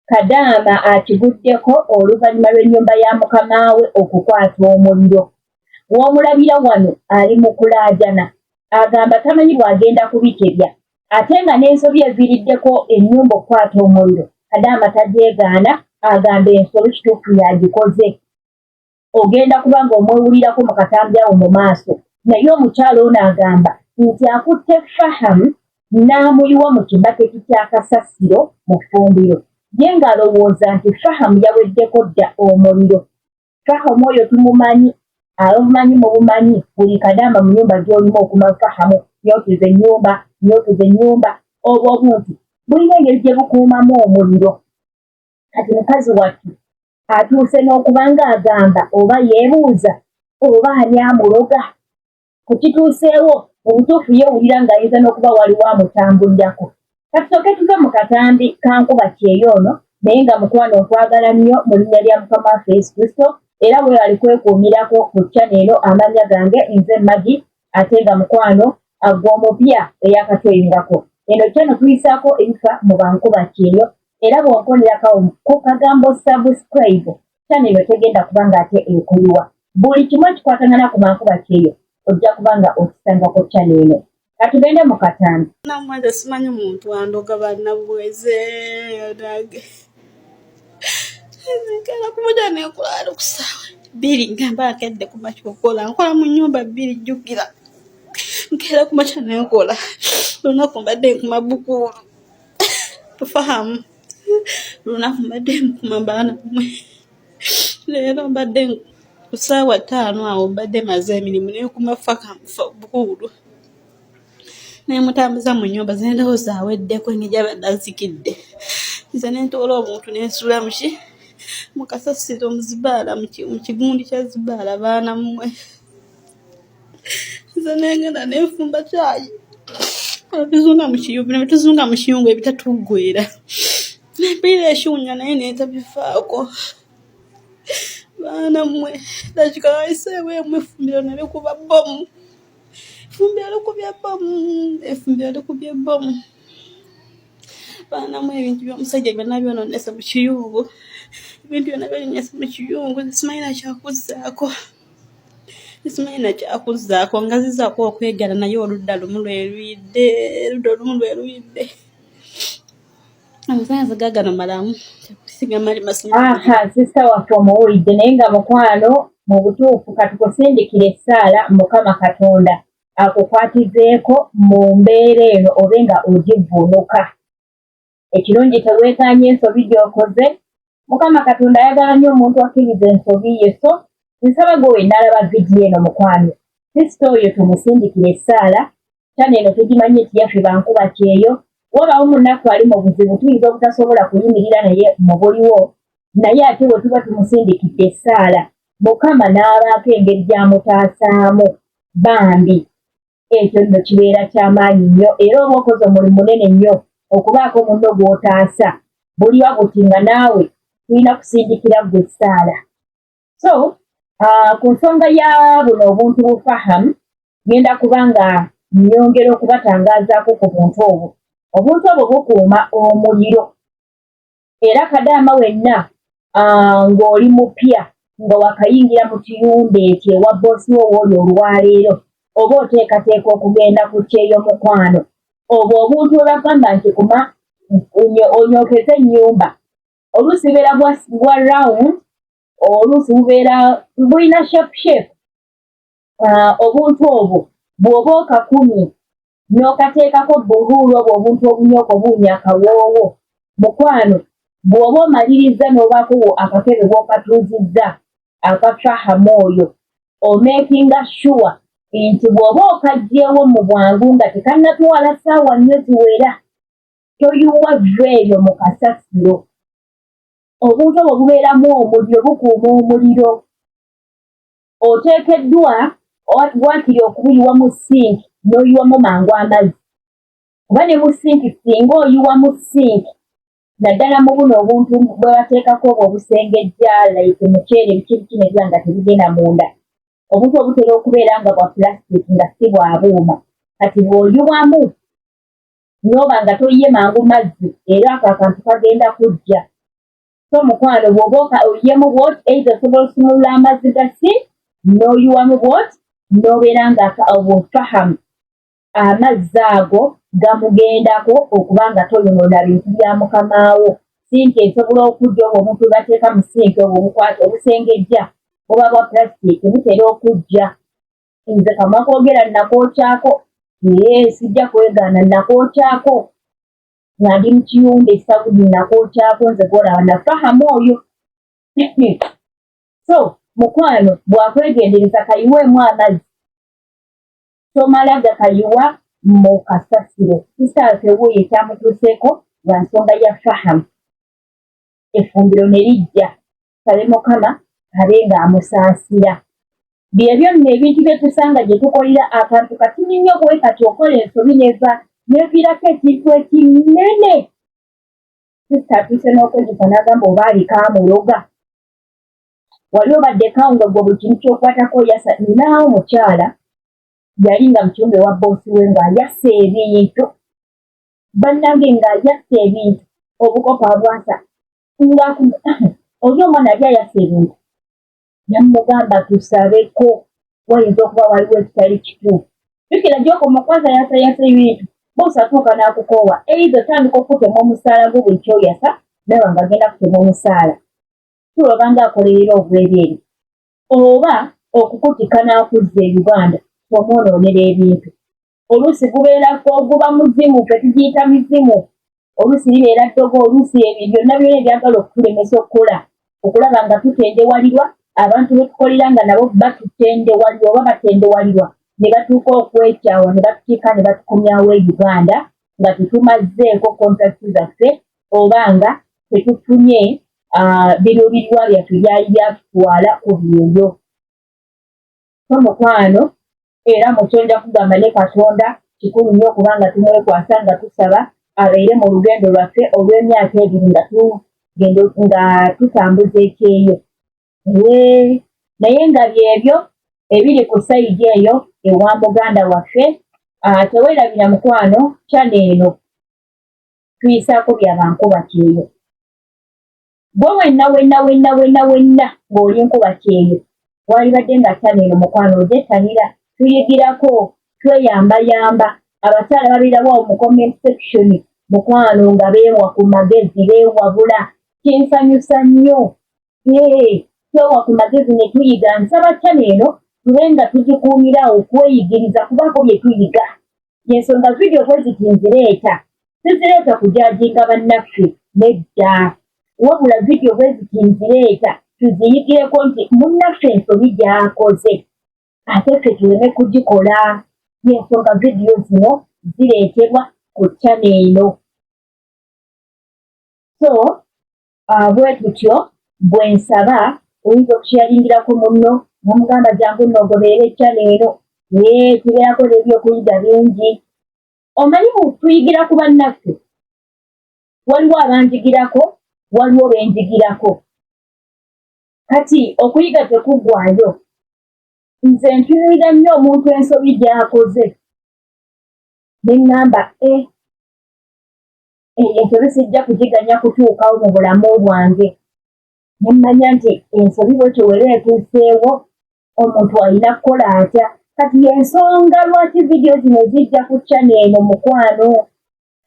Kadaama akiguddeko oluvannyuma lw'ennyumba ya mukama we okukwata omuliro. W'omulabira wano ali mu kulaajana agamba tamanyi bw'agenda kubitebya ate nga n'ensobi eviiriddeko ennyumba okukwata omuliro Kadaama tagyegaana agamba ensobi kituufu y'agikoze. Ogenda kuba ng'omwewulirako mu katambi awo mu maaso naye omukyala ono agamba nti akutte Faham n'amuyiwa mu kibaketi kya kasasiro mu ffumbiro ye ng'alowooza nti Faham yaweddeko dda omuliro. Faham oyo tumumanyi abamumanyi mubumanyi buli kadaama mu nyumba gy'olimu okuma Fahamu nyookeza ennyumba nyookeza ennyumba obwo obuntu bulina engeri gye bukuumamu omuliro kati mukazi wattu atuuse n'okuba ng'agamba oba yeebuuza oba ani amuloga ku kituuseewo mu butuufu yeewulira ng'ayinza n'okuba waliwo amutambulirako katusooke tuve mu katambi ka nkuba kyeyo ono naye nga mukwano nkwagala nnyo mu linnya lya mukama waffe yesu kristo era weewali kwekuumirako ku channel eno amannya gange nze Maggie ate nga mukwano gwe omupya eyakatweyungako eno channel tuyisaako ebifa mu bankuba kyeyo era bw'onkonerako ku kagambo subscribe channel eno tegenda kuba nga ate ekuyiwa buli kimu ekikwatagana ku bankuba kyeyo ojja kuba nga okisanga ku channel eno katugende mu katambi. Namwe simanyi muntu andoga bannabweze nange nkeera kumakya nenkola ali ku ssaawa 2 nga mba nkedde kumakya okukola nkola mu nnyumba 2 jjukira nkeera kumakya nenkola olunaku mbadde nkuma bukuulu tufahamu olunaku mbadde nkuma baana mmwe leero mbadde ku ssaawa 5 awo mbadde maze emirimu nenkuma bukuulu nemutambuza mu nnyumba ze ndowooza aweddeko engeri gy'abadde azikidde nze ne ntoola obuntu ne nsuula muki mu kasasiro mu zibaala mu kigundi kya zibaala baana mmwe nze nengenda nenfumba caayi tuzunga mu kiyungu ne tuzunga mu kiyungu ebitatuggweera nempulira ekiwunya naye nentabifaako baana mmwe dakiika wayiseewo emu effumbiro ne likuba bbomu effumbiro likubye bbomu effumbiro likubye bbomu baana mmwe ebintu by'omusajja byonna byonoonese mu kiyungu ebintu byonna byonoonese mu kiyungu simanyi na kyakuzzaako simanyi na kyakuzzaako ngazizzaako okwegala naye oludda lumu lwe luyidde oludda olumu lwe luyidde amasannyalaze gaagano malamu sigamali Aha, sisita waffe omuwulidde naye nga mukwano mu butuufu katukusindikire essaala Mukama Katonda akukwatizeeko mu mbeera eno obe nga ogivvuunuka. Ekirungi teweegaanye ensobi gy'okoze. Mukama Katonda ayagala nnyo omuntu akkiriza ensobi ye so nsaba gwe wenna alaba vidiyo eno mukwano sisita oyo tumusindikire essaala channel eno tugimanyi nti yaffe bankuba kyeyo wabawo munnaffe ali mu buzibu tuyinza obutasobola kuyimirira naye mu buliwo naye ate bwe tuba tumusindikidde essaala Mukama n'abaako engeri gy'amutaasaamu bambi ekyo nno kibeera kyamaanyi nnyo era oba okoze omulimu munene nnyo okubaako munno gw'otaasa buliwa buti nga naawe tulina kusindikira ggwe essaala so ku nsonga ya buno obuntu bufaham ngenda kuba nga nyongera okubatangaazaako ku buntu obwo obuntu obwo bukuuma omuliro era kadaama wenna ng'oli mupya nga wakayingira mu kiyumba ekyo ewa boosi wo wooli olwaleero oba oteekateeka okugenda ku kyeyo mukwano obwo obuntu bwe bagamba nti kuma onyookeze ennyumba oluusi bubeera bwa round oluusi bubeera bulina shape shape obuntu obwo bw'oba okakumye n'okateekako buhuulu obwo obuntu obunyooka obuwunya akawoowo mukwano bw'oba omalirizza n'obaako akakebe bw'okatuuzizza akafahamu oyo omekinga sure nti bw'oba okaggyewo mu bwangu nga tekannatwala ssaawa nnyo ziwera toyiwa vva eyo mu kasasiro obuntu obwo bubeeramu omuliro bukuuma omuliro oteekeddwa wakiri okubuyiwa mu sinki n'oyiwamu mangu amazzi kuba ne mu sinki singa oyiwa mu sinki naddala mu buno obuntu bwe bateekako obwo obusengejja like muceere biki biki ne biba nga tebigenda munda obuntu obutera okubeera nga bwa plastic nga si bwa buuma kati bw'oyiwamu n'oba nga toyiye mangu mazzi era ako akantu kagenda kujja. So mukwano bw'oba oyiyemu bwoti, either osobola osumulula amazzi ga sink n'oyiwamu bwoti n'obeera nga obufahamu amazzi ago gamugendako okuba nga toyonoona bintu bya mukamaawo. Sinki esobola okujja obwo obuntu bwebateeka mu sinki obwo obukwata obusengejja buba bwa pulasitiiki butera okujja. Nze kamwa koogera nakookyako, ee sijja kwegaana nakookyako nga ndi mu kiyumba e Saudi nakookyako nze gw'olaba nafahamu oyo. So mukwano bw'akwegendereza kayiweemu amazzi tomala gakayiwa mu kasasiro. Sisita waffe wuuyo ekyamutuuseeko lwa nsonga ya fahamu, effumbiro ne lijja. Tusabe Mukama abe ng'amusaasira. Byebyo nno ebintu bye tusanga gye tukolera akantu katini nnyo bwe kati okola ensobi neva neviirako ekintu ekinene. Sisita atuuse n'okwejjusa n'agamba oba aliko amuloga. Wali obaddeko awo nga gwe buli kintu ky'okwatako oyasa? Nninawo omukyala yali nga mu kiyumba ewa bboosi we ng'ayasa ebintu, bannange ng'ayasa ebintu, obukopo abwasa nga oli omwana yali ayasa ebintu namugamba tusabeko wayinza okuba waliwo ekitali kituufu. Jjukira gy'okoma okwasayasayasa ebintu boosi atuuka n'akukoowa, either otandika okukutema omusaala gwo buli ky'oyasa nawe nga agenda kutema omusaala Sula obanga akolerera obwereere oba okukutikka n'akuzza e Uganda omwonoonera ebintu. Oluusi gubeera guba muzimu, ffe tugiyita mizimu, oluusi libeera ddogo, oluusi ebyo byonna byonna ebyagala okutulemesa okukola, okulaba nga tutendewalirwa abantu be tukolera nga nabo batutendewalirwa oba batendewalirwa ne batuuka okwekyawa ne batukiika ne batukomyawo e Uganda nga tetumazzeeko kontrakiti zaffe oba nga tetufunye biruubirirwa byaffe byali byatutwala ku byeyo. So mukwano era mukyo nja kugamba ne Katonda kikulu nnyo okuba nga tumwekwasa nga tusaba abeere mu lugendo lwaffe olw'emyaka ebiri nga tugenda nga tutambuza ekyeyo. Ee, naye nga byebyo ebiri ku sayidi eyo ewa muganda waffe. Tewerabira mukwano channel eno tuyisaako bya bankuba kyeyo. Gwe wenna wenna wenna wenna wenna ng'oli nkuba kyeyo walibadde nga channel eno mukwano ogyettanira, tuyigirako, tweyambayamba. Abakyala babeerawo awo mu comment section mukwano nga beewa ku magezi, beewabula, kinsanyusa nnyo. Ee, twewa ku magezi ne tuyiga. Nsaba channel eno tube nga tugikuumira awo okweyigiriza kubaako bye tuyiga. Yensonga vidiyo bwe ziti nzireeta, sizireeta kujajinga bannaffe, nedda, wabula vidiyo bwe ziti nzireeta tuziyigireko nti munnaffe ensobi gy'akoze ate ffe tuleme kugikola. Yensonga vidiyo zino zireetebwa ku channel eno. So bwe tutyo bwe nsaba oyinza okusharingirako munno n'omugamba jangu nno ogoberere channel eno, ee tubeerako n'ebyokuyiga bingi. Omanyi tuyigira ku bannaffe, waliwo abanjigirako, waliwo benjigirako. Kati okuyiga tekuggwayo. Nze ntunuulira nnyo omuntu ensobi gy'akoze ne ŋŋamba e eyo ensobi sijja kugiganya kutuukawo mu bulamu bwange. Ne mmanya nti ensobi bwetyo weba etuuseewo omuntu alina kukola atya. Kati y'ensonga lwaki vidiyo zino zijja ku channel eno mukwano.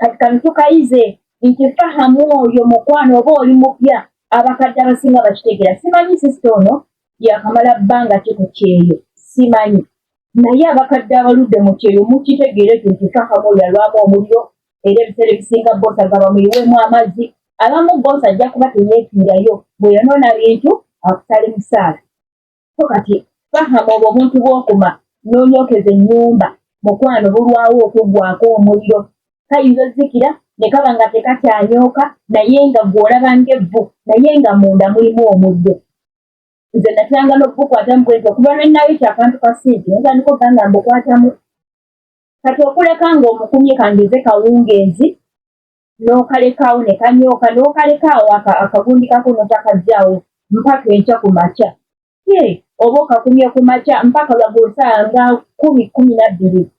Kati kano tukayize nti fahamu oyo mukwano oba oli mupya, abakadde abasinga bakitegeera. Simanyi sisita ono yakamala bbanga ki ku kyeyo, simanyi, naye abakadde abaludde mu kyeyo mukitegeera ekyo nti fahamu oyo alwamu omuliro, era ebiseera ebisinga boosi agamba muyiweemu amazzi. Abamu boosi ajja kuba teyeefiirayo, bweyonoona bintu akusale musaala. So kati fahamu obwo obuntu bw'okuma n'onyokeza ennyumba mukwano bulwawo okuggwako omuliro. Kayinza ozikira ne kaba nga tekakyanyooka naye nga gwe olaba ng'evvu naye nga munda mulimu omuliro. Nze natyanga n'okugukwatamu bwenti okuva lwe nayokya akantu ka sinki ne ntandika okuba nga mbukwatamu. Kati okuleka ng'omukumye kangeze kawungeezi n'okalekaawo ne kanyooka n'okalekaawo akagundi kako n'otakaggyaawo mpaka enkya ku makya. Ye oba okakumye ku makya mpaka lwaggulu ssaawa nga kumi, kumi na bbiri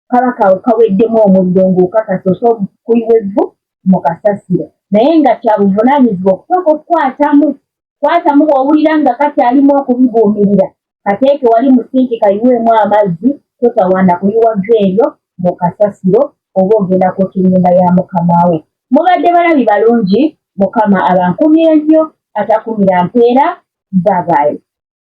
kaba kaweddemu omuliro ng'okakasa osobola okuyiwa evvu mu kasasiro. Naye nga kya buvunaanyizibwa okusooka okukwatamu. Kwatamu bw'owulira nga kakyalimu okubibuumirira, kateeke wali mu sinki kayiweemu amazzi, totawaana kuyiwa vva eryo mu kasasiro oba ogenda kwokya ennyumba ya mukama wo. Mubadde balabi balungi, Mukama abankumire nnyo, atakumira mpeera. Bye bye.